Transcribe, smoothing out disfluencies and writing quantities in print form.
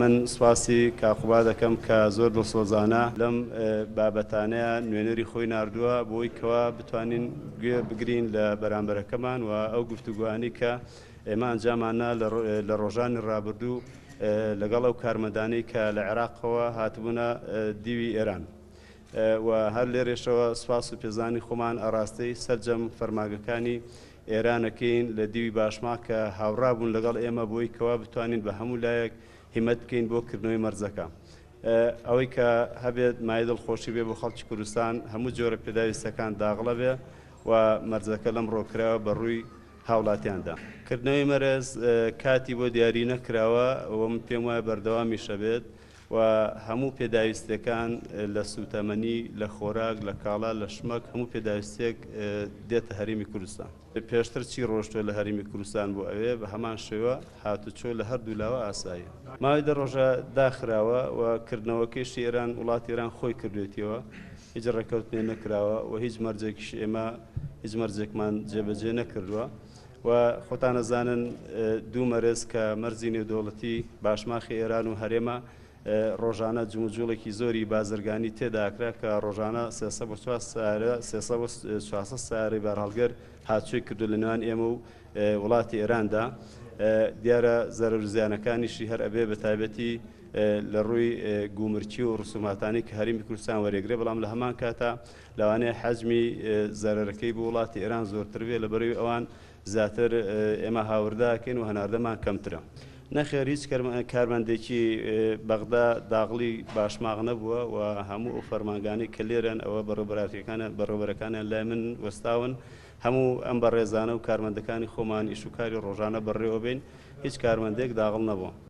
من سوپاسی کاک قوباد دەکەم کە زۆر دڵسۆزانە لەم بابەتانەیە نوێنەری خۆی ناردووە بۆی کەوا بتوانین گوێ بگرین لە بەرامبەرەکەمان و ئەو گفتوگۆیانەی کە ئێمە ئەنجامان نا لە ڕۆژانی ڕابردوو لەگەڵ ئەو کارمەندانەی کە لە عێراقەوە هاتبوونە دیوی ئێران و هەر لێرەشەوە سوپاس و پێزانی خۆمان ئاراستەی سەرجەم فەرمانگەکانی ئێران ئەکەین لە دیوی باشماخ کە هاوڕا بوون لەگەڵ ئێمە بۆی کەوا بتوانین بە هەموو لایەک هیمەت بکەین بۆ کردنەوەی مەرزەکە. ئەوەی کە هەبێت مایەی دڵخۆشی بێ بۆ خەڵکی کوردستان هەموو جۆرە پێداویستەکان داغڵە بێ و مەرزەکە لەمڕۆ کراوە بە ڕووی هاوڵاتیاندا. کردنەوەی مەرز کاتی بۆ دیاری نەکراوە و من پێم وایە بەردەوامیش ئەبێت و هەموو پێداویستیەکان لە سوتەمەنی، لە خۆراک، لە کاڵا، لە شمەک هەموو پێداویستیەک دێتە هەرێمی کوردستان. پێشتر چی ڕۆشتوە لە هەرێمی کوردستان بۆ ئەوێ بە هەمان شێوە هاتوچۆ لە هەردوو لاوە ئاساییە. ماوەی دە ڕۆژە داخراوە و کردنەوەکەیشی ئێران وڵاتی ئێران خۆی کردوێتیەوە هیچ ڕێکەوتنێ نەکراوە و هیچ مەرجێکیش ئێمە هیچ مەرجێکمان جێبەجێ نەکردووە و خۆتان ئەزانن دوو مەرز کە مەرزی نێودەوڵەتی باشماخی ئێران و هەرێمە ڕۆژانە جموجوڵێکی زۆری بازرگانی تێدا ئەکرا کە ڕۆژانە 304 سەیارە 300 سەیارەی بارهەڵگر هاتوچۆی کردو لە نێوان ئێمە و وڵاتی ئێراندا دیارە زەرەر و زیانەکانیشی هەر ئەبێ بە تایبەتی لە ڕووی گومرکی و ڕسوماتانی کە هەرێمی کوردستان وەرێگرێ بەڵام لە هەمان کاتا لەوانەیە حەجمی زەرەرەکەی بۆ وڵاتی ئێران زۆرتر بێ لە بەرەوی ئەوان زیاتر ئێمە هاوردە ئەکەین و هەناردەمان کەمترە. نەخێر هیچ کارمەندێکی بەغدا داغڵی باشماغ نەبووە و هەموو ئەو فەرمانگانەی کە لێرەن ئەوە بەڕێوبەراتیەکانیان بەڕێوبەرەکانیان لای من وەستاون هەموو ئەم بەڕێزانە و کارمەندەکانی خۆمان ئیش و کاری ڕۆژانە بەڕێوەبەین هیچ کارمەندێک داغڵ نەبووە.